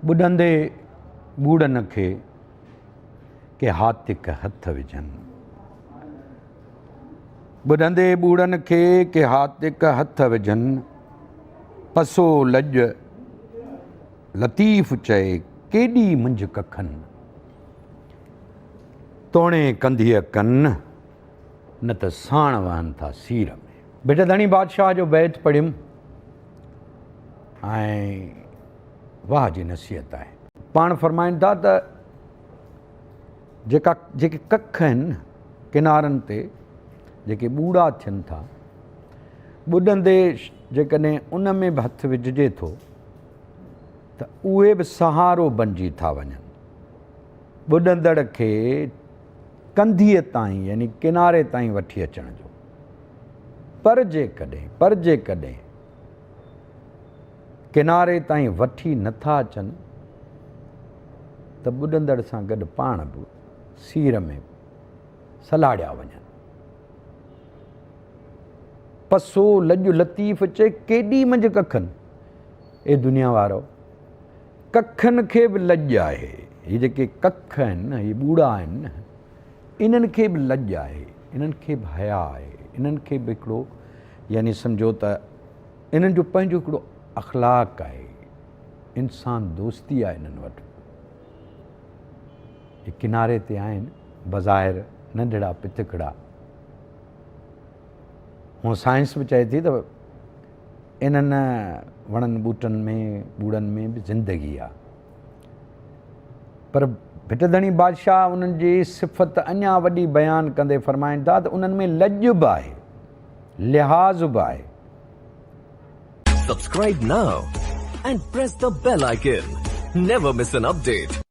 ٻڏندي ٻوڙن کي ڪي هاتڪ هٿ وجهن. ٻڏندي ٻوڙن کي ڪي هاتڪ هٿ وجهن. پسو لڄ لطيف چئي ڪيڏي منجهه ڪکن. توڻي ڪنڌيء ڪن، نه ته ساڻ وهن ٿا سير ۾. ڀٽ ڌڻي بادشاهه جو بيت پڙهيم ۽ واهه جي نصيحت آهي. پاڻ فرمائن ٿا ته جيڪا جيڪي ڪک آهن ڪنارن تي جيڪي ٻوڙا ٿين ٿا ٻڏندي جيڪڏهن ان ۾ به هٿ وجهجي ٿو ته اهي به سهارو بنجي ٿا وڃن ٻڏندڙ کي ڪنڌيء تائين يعني ڪناري تائين وٺي اچڻ جو پر جيڪڏهن پر جيڪڏهن ڪناري تائين وٺي نه ٿا اچن ته ٻڏندڙ سان گڏ پاڻ به سير ۾ سلهاڙيا وڃن. پسو لڄ لطيف چئي ڪيڏي منجهه ڪکن، اي دنيا وارؤ! ڪکن کي به لڄ آهي. هي جيڪي ڪک آهن نه، هي ٻوڙا آهن نه، انهن کي به لڄ آهي، انهن کي به حياء آهي، انهن کي به هڪڙو يعني سمجهو ته انهن جو پنهنجو هڪڙو اخلاق آهي، انسان دوستي آهي انهن وٽ. هي ڪناري تي آهن، بظاهر ننڍڙا پتڪڙا. هونء سائنس به چئي ٿي ته انهن وڻن ٻوٽن ۾ ٻوڙن ۾ به زندگي آهي. پر ڀٽ ڌڻي بادشاهه انهن جي صفت اڃا وڏي بيان ڪندي فرمائن ٿا ته انهن ۾ لڄ به آهي، لحاظ به آهي. Subscribe now and press the bell icon. Never miss an update.